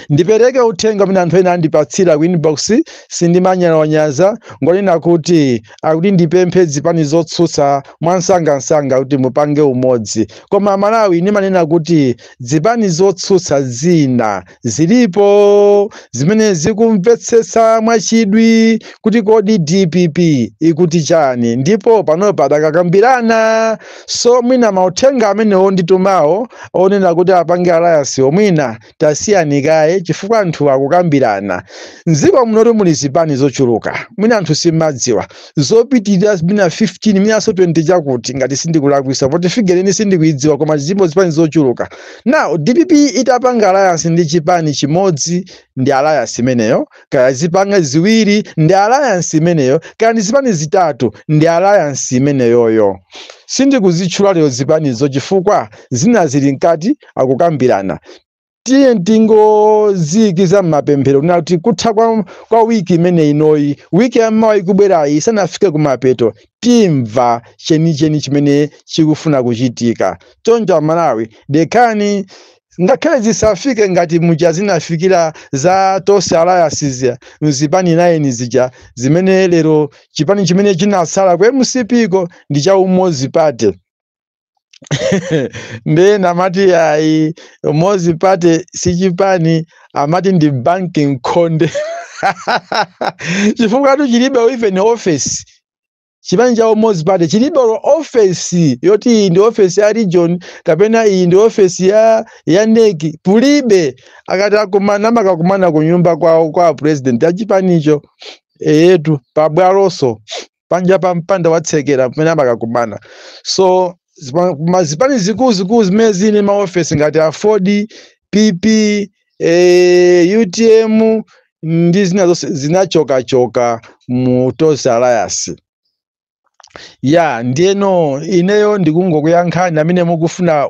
Ndipereke uthenga umene anthu ena andipatsira ku inbox, sindimanyalanyaza, ngonena kuti akuti ndipemphe zipani zotsutsa mwansangansanga kuti mupange umodzi. Koma Malawi, ndimanena kuti zipani zotsutsa zina zilipo zimene zikumvetsetsa mwachidwi kuti kodi DPP ikuti chani, ndipo panopa adakakambirana. So mwina mauthenga amenewo nditumawo onena kuti apange alliance, omwina tasiyani kaye, chifukwa anthu akukambirana. Mdziko munotu muli zipani zochuluka, mwina anthu simmadziwa, zopitirira mwina 15, mwinanso 20 chakuti, ngati sindikulakwisa poti figure ine sindikuidziwa, koma zilipo zipani zochuluka. Now DPP itapanga alliance ndi chipani chimodzi, ndi alliance imeneyo. Kaya zipanga ziwiri, ndi alliance imeneyo. Kaya ndi zipani zitatu, ndi alliance imeneyoyo. Sindikuzitchula lero zipanizo chifukwa zina zili mkati akukambirana. Tiye tingoziyikiza m'mapemphero kunena kuti kutha kwa wiki imene inoyi, wiki yammawa ikubwerayi isanafike kumapeto, timva chenicheni chimene chikufuna kuchitika. Choncho Amalawi, dekhani, ngakhale zisafike ngati muja zinafikira za Tonse Alliance zija, mzipani 9 zija, zimene lero chipani chimene chinasala ku MCP ko ndi cha Umodzi Party. Ndiye amati ayi, Umodzi Party si chipani, amati ndi banki nkhonde, chifukwa tu chilibe even office. Chipani cha Umodzi Party chilibe office yoti iyi ndi office ya region kapena iyi ndi office ya NEC, pulibe. Akati akumana, amakakumana ku nyumba kwawo kwa president ya chipanicho, eyetu, pabwalonso panja pa mpanda watsekera pamene amakakumana. So zipani zikuluzikulu zimene zili maofesi ngati AFORD, PP, UTM ndi zina zonse zinachokachoka mu Tonse Alliance ya. Ndiyeno ineyo ndikungokuyankhani amene mukufuna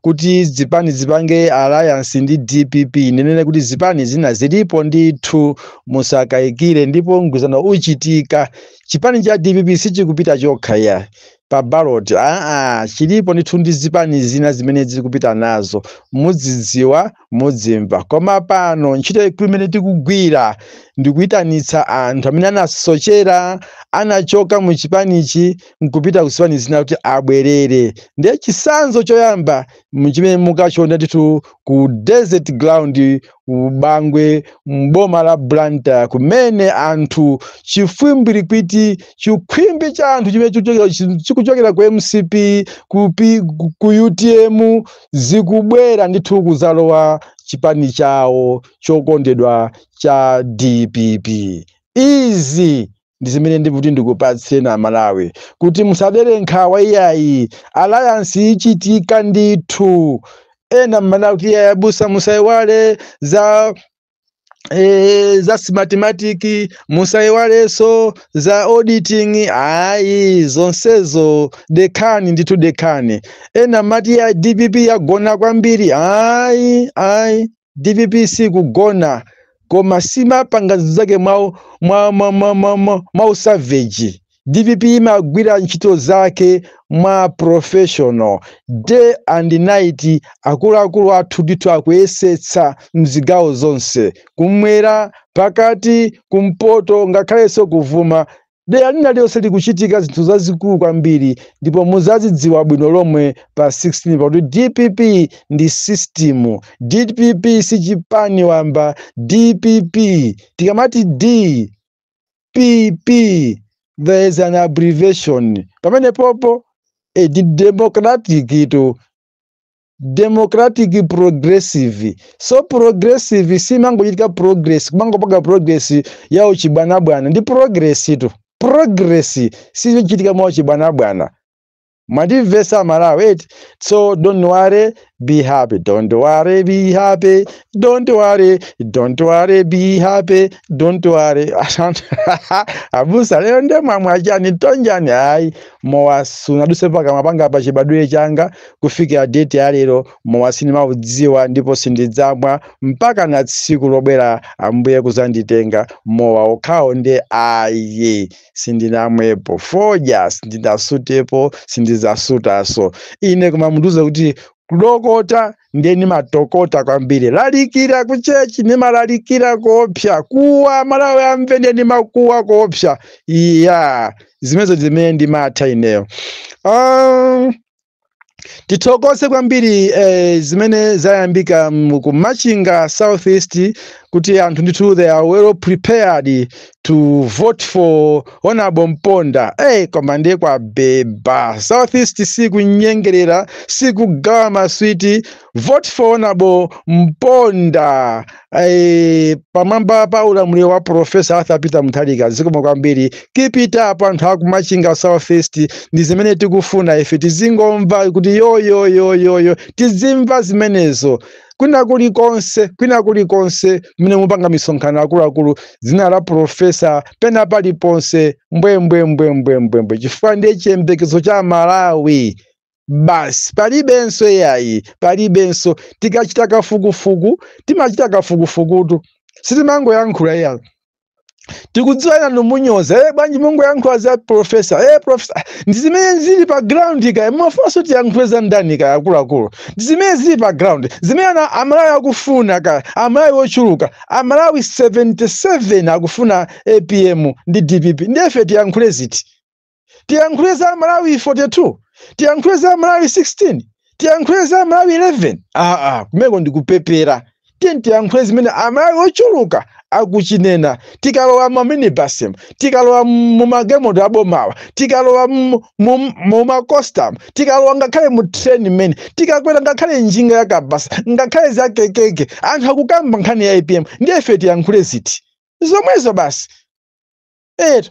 kuti zipani zipange alliance ndi DPP, ndinene kuti zipani zina zilipo ndithu, musakayikire, ndipo mgwirizano uchitika. Chipani cha DPP sichikupita chokha ya pa ballot, aa, chilipo ndithu ndi zipani zina zimene zikupita nazo. Mudzidziwa, mudzimva. Koma pano ntchito ikulu imene tikugwira ndikuyitanitsa anthu amene anasochera, anachoka mu chipanichi nkupita ku zipani zina kuti abwerere. Ndiye chisanzo choyamba chimene mukachiona ndithu ku Desert Ground ku Bangwe, mboma la Blantyre, kumene anthu chifwimbirikwiti, chikhwimbi cha anthu chimene chikuchokera ku MCP, ku UTM, zikubwera ndithu kuzalowa chipani chawo chokondedwa cha DPP. Izi ndi zimene ndikuti ndikupatseni Amalawi kuti musadere nkhawa iyayi, alliance ichitika ndithu. Ena mmana kuti iyayi abusa, musayiwale za Smartmatic, musayiwalenso za auditing. Ayi, zonsezo dekhani ndithu, dekhani. Ena mati ya DPP yagona kwambiri. Ayi, ayi, DPP sikugona, koma simapanga zake mwa usavage. DPP imagwira ntchito zake mwa professional, day and night. Akuluakulu athu ndithu akuyesetsa mzigawo zonse, kumwera, pakati, kumpoto, ngakhalenso kuvuma. Dera lina lilonse likuchitika zinthu zazikulu kwambiri, ndipo muzazidziwa bwino lomwe pa 16, pakuti DPP ndi system. DPP si chipani wamba. DPP, tikamati DPP, there is an abbreviation pamene popo, democratic to. Democratic Progressive. So progressive simangochitika progress, kumangopanga progress ya uchibwanabwana. Ndi progress tu. Progress sichitika mwa uchibwanabwana. Mwandimvesa Malawi eti? So don't worry, be happy. Don't worry, be happy. Don't worry, don't worry, be happy. Don't worry. Abusa lero nde mwamwa chani tonjani? Ayi, mowa sunaduse pakamwa panga pa chibadwire changa kufikira date ya lero. Mowa sindimaudziwa ndipo sindidzamwa mpaka na tsiku lobwera Ambuye kuzanditenga. Mowa okhawo nde ayi, sindinamwepo. Fodya sindinasutepo, sindidzasutaso ine. Koma mundiuze kuti kulokota ndiye nimatokota kwambiri. Lalikira ku church nimalalikira kopsa, kuwa Malawi amve ndiye nimakuwa kopsa. Iya, zimenezo zimene ndimatha ineyo. Tithokoze kwambiri zimene zayambika ku Machinga Southeast, kuti anthu ndithu they are well prepared to vote for Honorable Mponda. Hey, koma ndiye kwabeba Southeast, sikunyengerera, sikugawa maswiti. Vote for Honorable Mponda pamwamba pa ulamuliro wa Professor Arthur Peter Mutharika. Zikomo kwambiri, keep it up anthu aku Machinga Southeast. Ndi zimene tikufuna ife, tizingomva kuti yo yo yo yo yo, tizimva zimenezo kwina kulikonse, kwina kulikonse mmene mupanga misonkhano akuluakulu, dzina la professor pena paliponse mbwembwembwembwembwe, chifukwa ndiye chiyembekezo cha Malawi basi. Palibenso yayi, palibenso. Tikachita kafukufuku, timachita kafukufukutu, sitimangoyankhula iya. Tikudziwa ina numunyoza, bwanji mungoyankhula za professor? Professor ndi zimene zili pa ground. Kaya mumafunanso tiyankhule za ndani? Kaya akuluakulu, ndi zimene zili pa ground, zimene ana Amalawi akufuna. Kaya Amalawi ochuluka, Amalawi 77 akufuna APM ndi DPP. Ndiye tiyankhule ziti? Tiyankhule za Malawi 42? Tiyankhule za Malawi 16? Tiyankhule za Malawi 11? Aa, kumeko ndikupepera. Tiye tiyankhule zimene Amalawi ochuluka akuchinena. Tikalowa mu minibus, tikalowa mumagalimoto abomawa, tikalowa muma coaster, tikalowa ngakhale mu train mmene tikakwera, ngakhale njinga ya kabasa, ngakhale za kekeke, anthu akukamba nkhani ya APM. Ndiye ife tiyankhule ziti? Zomwezo basi. Eto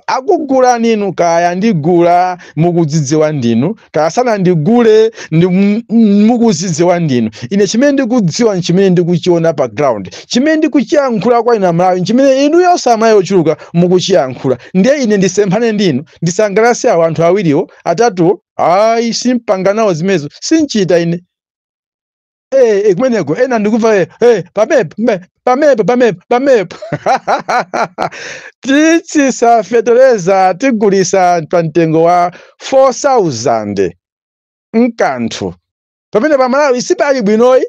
akugula ninu, kaya ndigula mukudzidziwa ndinu, kaya sanandigule mukuzidziwa ndinu. Ine chimene ndikudziwa, chimene ndikuchiona pa ground, chimene ndikuchiyankhula kwa inu Amalawi, chimene inu yonse Amalawi ochuluka mukuchiyankhula. Ndiye ine ndisemphane ndinu, ndisangalase awo anthu awiriwo, atatuwo? Ayi, simpanga nawo zimenezo, sinchita ine. Kumeneko ena ndikumva pamepo pamepo pamepo pamepo. Titsisa fetereza, tigulisa pa mtengo wa 4000 mkanthu. Pamene pa Malawi sipali bwinoyi,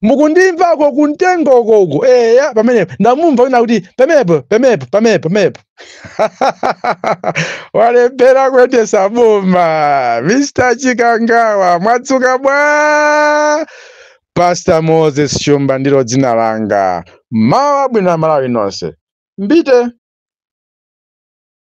mukundimvako kumtengoko? Eya, pamenepo ndamumva wina kuti pamepo pamepo pamepo pamepo. Walembera kuyendesa boma Mr Chikangawa, mwatsuka bwa? Pastor Moses Shumba ndilo dzina langa. Mawa bwino Amalawi nonse, mbite.